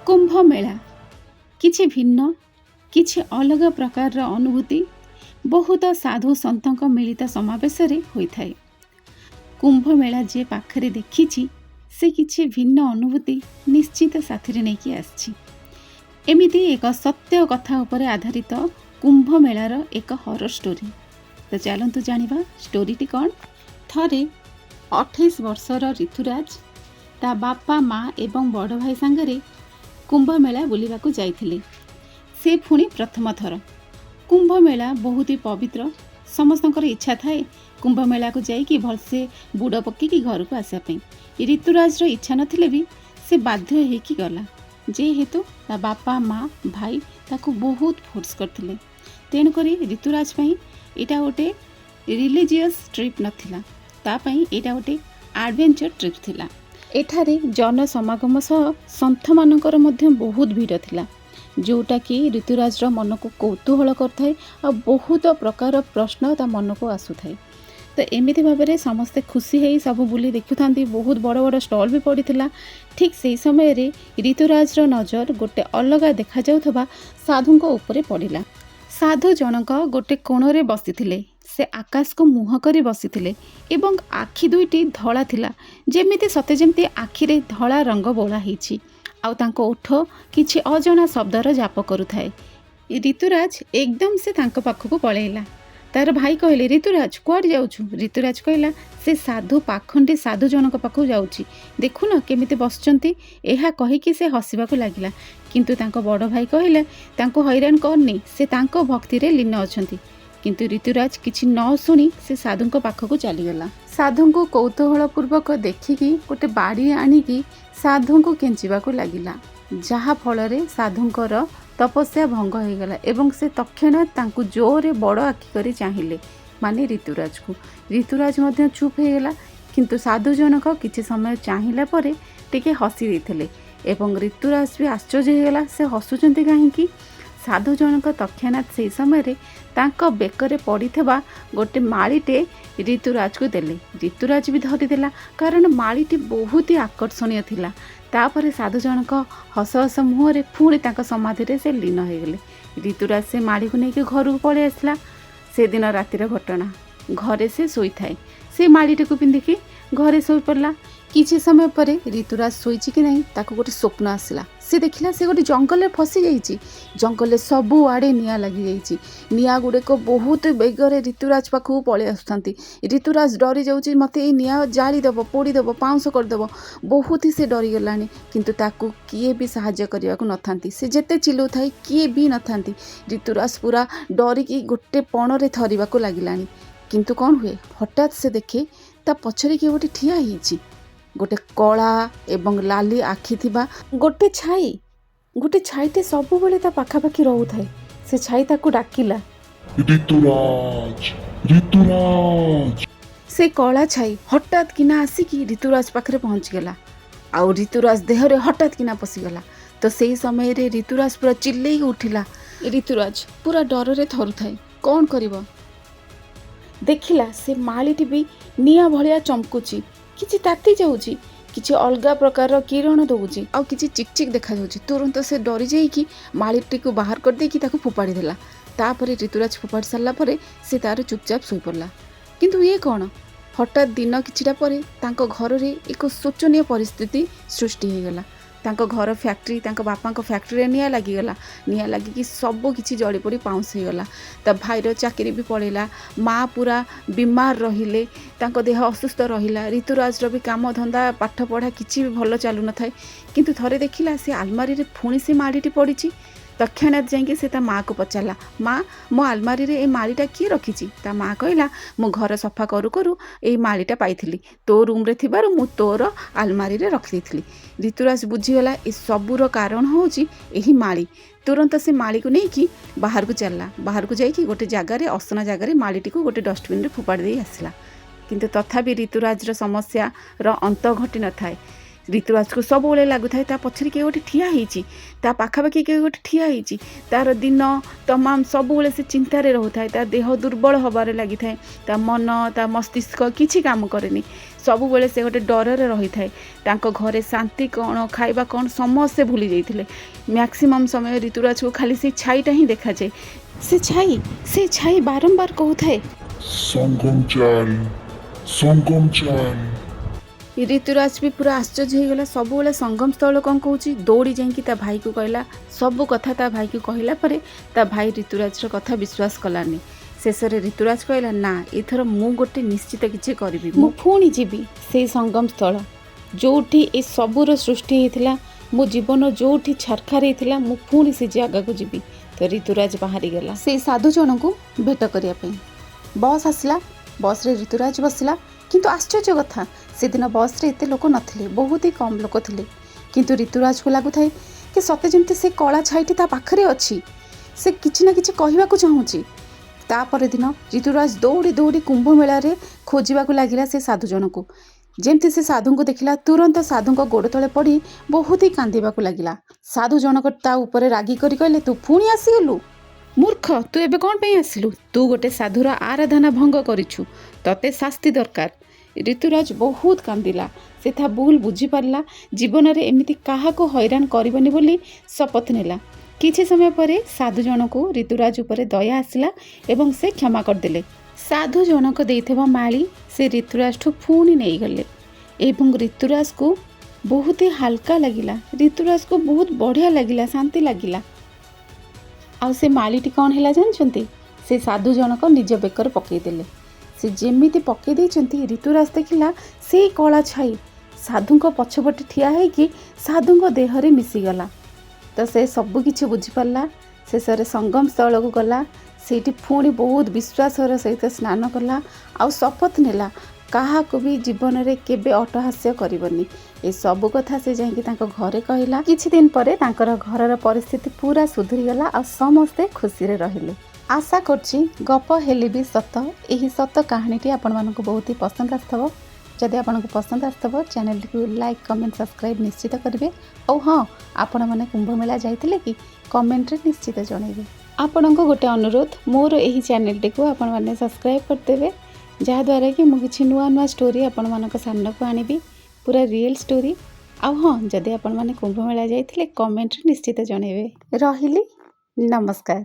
କୁମ୍ଭମେଳା କିଛି ଭିନ୍ନ, କିଛି ଅଲଗା ପ୍ରକାରର ଅନୁଭୂତି ବହୁତ ସାଧୁ ସନ୍ଥଙ୍କ ମିଳିତ ସମାବେଶରେ ହୋଇଥାଏ। କୁମ୍ଭମେଳା ଯିଏ ପାଖରେ ଦେଖିଛି, ସେ କିଛି ଭିନ୍ନ ଅନୁଭୂତି ନିଶ୍ଚିତ ସାଥିରେ ନେଇକି ଆସିଛି। ଏମିତି ଏକ ସତ୍ୟ କଥା ଉପରେ ଆଧାରିତ କୁମ୍ଭମେଳାର ଏକ ହରର ଷ୍ଟୋରି। ତ ଚାଲନ୍ତୁ ଜାଣିବା ଷ୍ଟୋରିଟି କ'ଣ। ଥରେ 28 ବର୍ଷର ଋତୁରାଜ ତା ବାପା, ମା ଏବଂ ବଡ଼ ଭାଇ ସାଙ୍ଗରେ କୁମ୍ଭମେଳା ବୁଲିବାକୁ ଯାଇଥିଲେ। ସେ ପୁଣି ପ୍ରଥମ ଥର। କୁମ୍ଭମେଳା ବହୁତ ହି ପବିତ୍ର। ସମସ୍ତଙ୍କର ଇଚ୍ଛା ଥାଏ କୁମ୍ଭମେଳାକୁ ଯାଇକି ଭଲସେ ବୁଡ଼ ପକେଇକି ଘରକୁ ଆସିବା ପାଇଁ। ଋତୁରାଜର ଇଚ୍ଛା ନଥିଲେ ବି ସେ ବାଧ୍ୟ ହେଇକି ଗଲା, ଯେହେତୁ ତା ବାପା, ମା, ଭାଇ ତାକୁ ବହୁତ ଫୋର୍ସ କରିଥିଲେ। ତେଣୁକରି ଋତୁରାଜ ପାଇଁ ଏଇଟା ଗୋଟେ ରିଲିଜିୟସ୍ ଟ୍ରିପ୍ ନଥିଲା, ତା ପାଇଁ ଏଇଟା ଗୋଟେ ଆଡ଼ଭେଞ୍ଚର ଟ୍ରିପ୍ ଥିଲା। ଏଠାରେ ଜନସମାଗମ ସହ ସନ୍ଥମାନଙ୍କର ମଧ୍ୟ ବହୁତ ଭିଡ଼ ଥିଲା, ଯେଉଁଟାକି ଋତୁରାଜର ମନକୁ କୌତୂହଳ କରିଥାଏ ଆଉ ବହୁତ ପ୍ରକାର ପ୍ରଶ୍ନ ତା ମନକୁ ଆସୁଥାଏ। ତ ଏମିତି ଭାବରେ ସମସ୍ତେ ଖୁସି ହେଇ ସବୁ ବୁଲି ଦେଖୁଥାନ୍ତି। ବହୁତ ବଡ଼ ବଡ଼ ଷ୍ଟଲ୍ ବି ପଡ଼ିଥିଲା। ଠିକ୍ ସେଇ ସମୟରେ ଋତୁରାଜର ନଜର ଗୋଟେ ଅଲଗା ଦେଖାଯାଉଥିବା ସାଧୁଙ୍କ ଉପରେ ପଡ଼ିଲା। ସାଧୁ ଜଣକ ଗୋଟେ କୋଣରେ ବସିଥିଲେ। ସେ ଆକାଶକୁ ମୁହଁ କରି ବସିଥିଲେ ଏବଂ ଆଖି ଦୁଇଟି ଧଳା ଥିଲା, ଯେମିତି ସତେ ଯେମିତି ଆଖିରେ ଧଳା ରଙ୍ଗ ବୋଳା ହେଇଛି। ଆଉ ତାଙ୍କ ଓଠ କିଛି ଅଜଣା ଶବ୍ଦର ଜାପ କରୁଥାଏ। ଋତୁରାଜ ଏକଦମ ସେ ତାଙ୍କ ପାଖକୁ ପଳେଇଲା। ତାର ଭାଇ କହିଲେ, "ଋତୁରାଜ, କୁଆଡ଼େ ଯାଉଛୁ?" ଋତୁରାଜ କହିଲା, ସେ ସାଧୁ, ପାଖଣ୍ଡି ସାଧୁ ଜଣଙ୍କ ପାଖକୁ ଯାଉଛି। ଦେଖୁନ କେମିତି ବସିଛନ୍ତି। ଏହା କହିକି ସେ ହସିବାକୁ ଲାଗିଲା। କିନ୍ତୁ ତାଙ୍କ ବଡ଼ ଭାଇ କହିଲେ, "ତାଙ୍କୁ ହଇରାଣ କରନି, ସେ ତାଙ୍କ ଭକ୍ତିରେ ଲୀନ ଅଛନ୍ତି।" କିନ୍ତୁ ଋତୁରାଜ କିଛି ନ ଶୁଣି ସେ ସାଧୁଙ୍କ ପାଖକୁ ଚାଲିଗଲା। ସାଧୁଙ୍କୁ କୌତୂହଳ ପୂର୍ବକ ଦେଖିକି ଗୋଟେ ବାଡ଼ି ଆଣିକି ସାଧୁଙ୍କୁ କେଞ୍ଚିବାକୁ ଲାଗିଲା, ଯାହା ଫଳରେ ସାଧୁଙ୍କର ତପସ୍ୟା ଭଙ୍ଗ ହୋଇଗଲା ଏବଂ ସେ ତତ୍କ୍ଷଣାତ୍ ତାଙ୍କୁ ଜୋରରେ ବଡ଼ ଆଖି କରି ଚାହିଁଲେ, ମାନେ ଋତୁରାଜକୁ। ଋତୁରାଜ ମଧ୍ୟ ଚୁପ୍ ହେଇଗଲା। କିନ୍ତୁ ସାଧୁ ଜଣକ କିଛି ସମୟ ଚାହିଁଲା ପରେ ଟିକେ ହସି ଦେଇଥିଲେ ଏବଂ ଋତୁରାଜ ବି ଆଶ୍ଚର୍ଯ୍ୟ ହେଇଗଲା, ସେ ହସୁଛନ୍ତି କାହିଁକି? ସାଧୁ ଜଣକ ତତ୍କ୍ଷଣାତ୍ ସେହି ସମୟରେ ତାଙ୍କ ବେକରେ ପଡ଼ିଥିବା ଗୋଟେ ମାଳିଟେ ଋତୁରାଜକୁ ଦେଲେ। ଋତୁରାଜ ବି ଧରିଦେଲା, କାରଣ ମାଳିଟି ବହୁତ ହି ଆକର୍ଷଣୀୟ ଥିଲା। ତାପରେ ସାଧୁ ଜଣକ ହସ ହସ ମୁହଁରେ ପୁଣି ତାଙ୍କ ସମାଧିରେ ସେ ଲୀନ ହେଇଗଲେ। ଋତୁରାଜ ସେ ମାଳିକୁ ନେଇକି ଘରକୁ ପଳେଇ ଆସିଲା। ସେଦିନ ରାତିର ଘଟଣା। ଘରେ ସେ ଶୋଇଥାଏ। ସେ ମାଳିଟିକୁ ପିନ୍ଧିକି ଘରେ ଶୋଇପଡ଼ିଲା। କିଛି ସମୟ ପରେ ଋତୁରାଜ ଶୋଇଛି କି ନାହିଁ, ତାକୁ ଗୋଟେ ସ୍ୱପ୍ନ ଆସିଲା। ସେ ଦେଖିଲା ସେ ଗୋଟେ ଜଙ୍ଗଲରେ ଫସି ଯାଇଛି। ଜଙ୍ଗଲରେ ସବୁଆଡ଼େ ନିଆଁ ଲାଗିଯାଇଛି। ନିଆଁ ଗୁଡ଼ିକ ବହୁତ ବେଗରେ ଋତୁରାଜ ପାଖକୁ ପଳେଇ ଆସୁଥାନ୍ତି। ଋତୁରାଜ ଡରି ଯାଉଛି, ମୋତେ ଏଇ ନିଆଁ ଜାଳିଦେବ, ପୋଡ଼ିଦେବ, ପାଉଁଶ କରିଦେବ। ବହୁତ ହି ସେ ଡରିଗଲାଣି। କିନ୍ତୁ ତାକୁ କିଏ ବି ସାହାଯ୍ୟ କରିବାକୁ ନଥାନ୍ତି। ସେ ଯେତେ ଚିଲଉଥାଏ, କିଏ ବି ନଥାନ୍ତି। ଋତୁରାଜ ପୁରା ଡରିକି ଗୋଟେ ପଣରେ ଥରିବାକୁ ଲାଗିଲାଣି। କିନ୍ତୁ କ'ଣ ହୁଏ? ହଠାତ୍ ସେ ଦେଖେ ତା ପଛରେ କିଏ ଗୋଟେ ଠିଆ ହେଇଛି। ଗୋଟେ କଳା ଏବଂ ଲାଲି ଆଖି ଥିବା ଗୋଟେ ଛାଇ। ଗୋଟେ ଛାଇଟେ ସବୁବେଳେ ତା ପାଖାପାଖି ରହୁଥାଏ। ସେ ଛାଇ ତାକୁ ଡାକିଲା, "ଋତୁରାଜ, ଋତୁରାଜ!" ସେ କଳା ଛାଇ ହଠାତ୍ କିନା ଆସିକି ଋତୁରାଜ ପାଖରେ ପହଞ୍ଚିଗଲା ଆଉ ଋତୁରାଜ ଦେହରେ ହଠାତ୍ କିନା ପଶିଗଲା। ତ ସେଇ ସମୟରେ ଋତୁରାଜ ପୁରା ଚିଲ୍ଲେଇକି ଉଠିଲା। ଋତୁରାଜ ପୁରା ଡରରେ ଥରୁଥାଏ। କ'ଣ କରିବ? ଦେଖିଲା ସେ ମାଳିଟି ବି ନିଆଁ ଭଳିଆ ଚମକୁଛି, କିଛି ତାତି ଯାଉଛି, କିଛି ଅଲଗା ପ୍ରକାରର କିରଣ ଦେଉଛି ଆଉ କିଛି ଚିକ୍ ଚିକ୍ ଦେଖାଯାଉଛି। ତୁରନ୍ତ ସେ ଡରି ଯାଇକି ମାଳିଟିକୁ ବାହାର କରିଦେଇକି ତାକୁ ଫୋପାଡ଼ି ଦେଲା। ତାପରେ ଋତୁରାଜ ଫୋପାଡ଼ି ସାରିଲା ପରେ ସେ ତାର ଚୁପଚାପ ଶୋଇପଡ଼ିଲା। କିନ୍ତୁ ଇଏ କ'ଣ? ହଠାତ୍ ଦିନ କିଛିଟା ପରେ ତାଙ୍କ ଘରରେ ଏକ ଶୋଚନୀୟ ପରିସ୍ଥିତି ସୃଷ୍ଟି ହେଇଗଲା। ତାଙ୍କ ଘର ଫ୍ୟାକ୍ଟ୍ରି, ତାଙ୍କ ବାପାଙ୍କ ଫ୍ୟାକ୍ଟ୍ରିରେ ନିଆଁ ଲାଗିଗଲା। ନିଆଁ ଲାଗିକି ସବୁ କିଛି ଜଳିପୋଡ଼ି ପାଉଁଶ ହେଇଗଲା। ତା ଭାଇର ଚାକିରି ବି ପଳେଇଲା। ମା ପୁରା ବିମାର ରହିଲେ, ତାଙ୍କ ଦେହ ଅସୁସ୍ଥ ରହିଲା। ଋତୁରାଜର ବି କାମ ଧନ୍ଦା, ପାଠ ପଢ଼ା କିଛି ବି ଭଲ ଚାଲୁନଥାଏ। କିନ୍ତୁ ଥରେ ଦେଖିଲା ସେ ଆଲମାରିରେ ପୁଣି ସେ ମାଳିଟି ପଡ଼ିଛି। ତତ୍କ୍ଷଣାତ୍ ଯାଇକି ସେ ତା ମାଆକୁ ପଚାରିଲା, "ମା, ମୋ ଆଲମାରିରେ ଏ ମାଳିଟା କିଏ ରଖିଛି?" ତା ମା କହିଲା, "ମୁଁ ଘର ସଫା କରୁ କରୁ ଏଇ ମାଳିଟା ପାଇଥିଲି। ତୋ ରୁମ୍ରେ ଥିବାରୁ ମୁଁ ତୋର ଆଲମାରିରେ ରଖିଦେଇଥିଲି।" ଋତୁରାଜ ବୁଝିଗଲା, ଏ ସବୁର କାରଣ ହେଉଛି ଏହି ମାଳି। ତୁରନ୍ତ ସେ ମାଳିକୁ ନେଇକି ବାହାରକୁ ଚାଲିଲା। ବାହାରକୁ ଯାଇକି ଗୋଟେ ଜାଗାରେ, ଅସନା ଜାଗାରେ ମାଳିଟିକୁ ଗୋଟେ ଡଷ୍ଟବିନରେ ଫୋପାଡ଼ି ଦେଇ ଆସିଲା। କିନ୍ତୁ ତଥାପି ଋତୁରାଜର ସମସ୍ୟାର ଅନ୍ତ ଘଟି ନଥାଏ। ଋତୁରାଜକୁ ସବୁବେଳେ ଲାଗୁଥାଏ ତା ପଛରେ କିଏ ଗୋଟେ ଠିଆ ହେଇଛି, ତା ପାଖାପାଖି କିଏ ଗୋଟେ ଠିଆ ହେଇଛି। ତାର ଦିନ ତମାମ ସବୁବେଳେ ସେ ଚିନ୍ତାରେ ରହୁଥାଏ। ତା ଦେହ ଦୁର୍ବଳ ହେବାରେ ଲାଗିଥାଏ। ତା ମନ, ତା ମସ୍ତିଷ୍କ କିଛି କାମ କରେନି। ସବୁବେଳେ ସେ ଗୋଟେ ଡରରେ ରହିଥାଏ। ତାଙ୍କ ଘରେ ଶାନ୍ତି କ'ଣ, ଖାଇବା କ'ଣ, ସମସ୍ତେ ଭୁଲି ଯାଇଥିଲେ। ମ୍ୟାକ୍ସିମମ୍ ସମୟ ଋତୁରାଜକୁ ଖାଲି ସେଇ ଛାଇଟା ହିଁ ଦେଖାଯାଏ। ସେ ଛାଇ ବାରମ୍ବାର କହୁଥାଏ, ସଙ୍ଗମ ଚାଲ, ସଙ୍ଗମ ଚାଲ। ଋତୁରାଜ ବି ପୁରା ଆଶ୍ଚର୍ଯ୍ୟ ହେଇଗଲା। ସବୁବେଳେ ସଙ୍ଗମ ସ୍ଥଳ କ'ଣ କହୁଛି? ଦୌଡ଼ି ଯାଇକି ତା ଭାଇକୁ କହିଲା ସବୁ କଥା। ତା ଭାଇକୁ କହିଲା ପରେ ତା ଭାଇ ଋତୁରାଜର କଥା ବିଶ୍ୱାସ କଲାନି। ଶେଷରେ ଋତୁରାଜ କହିଲା, ନା, ଏଥର ମୁଁ ଗୋଟେ ନିଶ୍ଚିତ କିଛି କରିବି। ମୁଁ ପୁଣି ଯିବି ସେଇ ସଙ୍ଗମ ସ୍ଥଳ, ଯେଉଁଠି ଏ ସବୁର ସୃଷ୍ଟି ହେଇଥିଲା, ମୋ ଜୀବନ ଯେଉଁଠି ଛାରଖାର ହେଇଥିଲା। ମୁଁ ପୁଣି ସେ ଜାଗାକୁ ଯିବି। ତ ଋତୁରାଜ ବାହାରିଗଲା ସେଇ ସାଧୁ ଜଣଙ୍କୁ ଭେଟ କରିବା ପାଇଁ। ବସ୍ ଆସିଲା, ବସ୍ରେ ଋତୁରାଜ ବସିଲା। କିନ୍ତୁ ଆଶ୍ଚର୍ଯ୍ୟ କଥା, ସେଦିନ ବସ୍ରେ ଏତେ ଲୋକ ନଥିଲେ, ବହୁତ ହି କମ୍ ଲୋକ ଥିଲେ। କିନ୍ତୁ ଋତୁରାଜକୁ ଲାଗୁଥାଏ କି ସତେ ଯେମିତି ସେ କଳା ଛାଇଟି ତା ପାଖରେ ଅଛି, ସେ କିଛି ନା କିଛି କହିବାକୁ ଚାହୁଁଛି। ତା ପରଦିନ ଋତୁରାଜ ଦୌଡ଼ି ଦୌଡ଼ି କୁମ୍ଭମେଳାରେ ଖୋଜିବାକୁ ଲାଗିଲା ସେ ସାଧୁ ଜଣକୁ। ଯେମିତି ସେ ସାଧୁଙ୍କୁ ଦେଖିଲା, ତୁରନ୍ତ ସାଧୁଙ୍କ ଗୋଡ଼ ତଳେ ପଡ଼ି ବହୁତ ହି କାନ୍ଦିବାକୁ ଲାଗିଲା। ସାଧୁ ଜଣକ ତା ଉପରେ ରାଗି କରି କହିଲେ, ତୁ ପୁଣି ଆସିଗଲୁ? ମୂର୍ଖ, ତୁ ଏବେ କ'ଣ ପାଇଁ ଆସିଲୁ? ତୁ ଗୋଟେ ସାଧୁର ଆରାଧନା ଭଙ୍ଗ କରିଛୁ, ତତେ ଶାସ୍ତି ଦରକାର। ଋତୁରାଜ ବହୁତ କାନ୍ଦିଲା। ସେ ତା ଭୁଲ ବୁଝିପାରିଲା। ଜୀବନରେ ଏମିତି କାହାକୁ ହଇରାଣ କରିବନି ବୋଲି ଶପଥ ନେଲା। କିଛି ସମୟ ପରେ ସାଧୁ ଜଣକୁ ଋତୁରାଜ ଉପରେ ଦୟା ଆସିଲା ଏବଂ ସେ କ୍ଷମା କରିଦେଲେ। ସାଧୁ ଜଣକ ଦେଇଥିବା ମାଳି ସେ ଋତୁରାଜଠୁ ପୁଣି ନେଇଗଲେ ଏବଂ ଋତୁରାଜକୁ ବହୁତ ହି ହାଲକା ଲାଗିଲା। ଋତୁରାଜକୁ ବହୁତ ବଢ଼ିଆ ଲାଗିଲା, ଶାନ୍ତି ଲାଗିଲା। ଆଉ ସେ ମାଳିଟି କ'ଣ ହେଲା ଜାଣିଛନ୍ତି? ସେ ସାଧୁ ଜଣକ ନିଜ ବେକରେ ପକାଇଦେଲେ। ସେ ଯେମିତି ପକାଇ ଦେଇଛନ୍ତି, ଋତୁରାଜ ଦେଖିଲା ସେଇ କଳା ଛାଇ ସାଧୁଙ୍କ ପଛପଟେ ଠିଆ ହେଇକି ସାଧୁଙ୍କ ଦେହରେ ମିଶିଗଲା। ତ ସେ ସବୁ କିଛି ବୁଝିପାରିଲା। ଶେଷରେ ସଙ୍ଗମ ସ୍ଥଳକୁ ଗଲା। ସେଇଠି ପୁଣି ବହୁତ ବିଶ୍ୱାସର ସହିତ ସ୍ନାନ କଲା ଆଉ ଶପଥ ନେଲା, କାହାକୁ ବି ଜୀବନରେ କେବେ ଅଟ୍ଟହାସ୍ୟ କରିବନି। ଏସବୁ କଥା ସେ ଯାଇକି ତାଙ୍କ ଘରେ କହିଲା। କିଛି ଦିନ ପରେ ତାଙ୍କର ଘରର ପରିସ୍ଥିତି ପୁରା ସୁଧୁରିଗଲା ଆଉ ସମସ୍ତେ ଖୁସିରେ ରହିଲେ। ଆଶା କରୁଛି ଗପ ହେଲେ ବି ସତ, ଏହି ସତ କାହାଣୀଟି ଆପଣମାନଙ୍କୁ ବହୁତ ହି ପସନ୍ଦ ଆସିଥିବ। ଯଦି ଆପଣଙ୍କୁ ପସନ୍ଦ ଆସିଥିବ, ଚ୍ୟାନେଲଟିକୁ ଲାଇକ୍, କମେଣ୍ଟ, ସବସ୍କ୍ରାଇବ୍ ନିଶ୍ଚିତ କରିବେ। ଆଉ ହଁ, ଆପଣମାନେ କୁମ୍ଭମେଳା ଯାଇଥିଲେ କି? କମେଣ୍ଟରେ ନିଶ୍ଚିତ ଜଣାଇବେ। ଆପଣଙ୍କୁ ଗୋଟେ ଅନୁରୋଧ, ମୋର ଏହି ଚ୍ୟାନେଲଟିକୁ ଆପଣମାନେ ସବସ୍କ୍ରାଇବ୍ କରିଦେବେ, ଯାହାଦ୍ୱାରା କି ମୁଁ କିଛି ନୂଆ ନୂଆ ଷ୍ଟୋରି ଆପଣମାନଙ୍କ ସାମ୍ନାକୁ ଆଣିବି, ପୁରା ରିଏଲ୍ ଷ୍ଟୋରି। ଆଉ ହଁ, ଯଦି ଆପଣମାନେ କୁମ୍ଭମେଳା ଯାଇଥିଲେ, କମେଣ୍ଟରେ ନିଶ୍ଚିତ ଜଣାଇବେ। ରହିଲି, ନମସ୍କାର।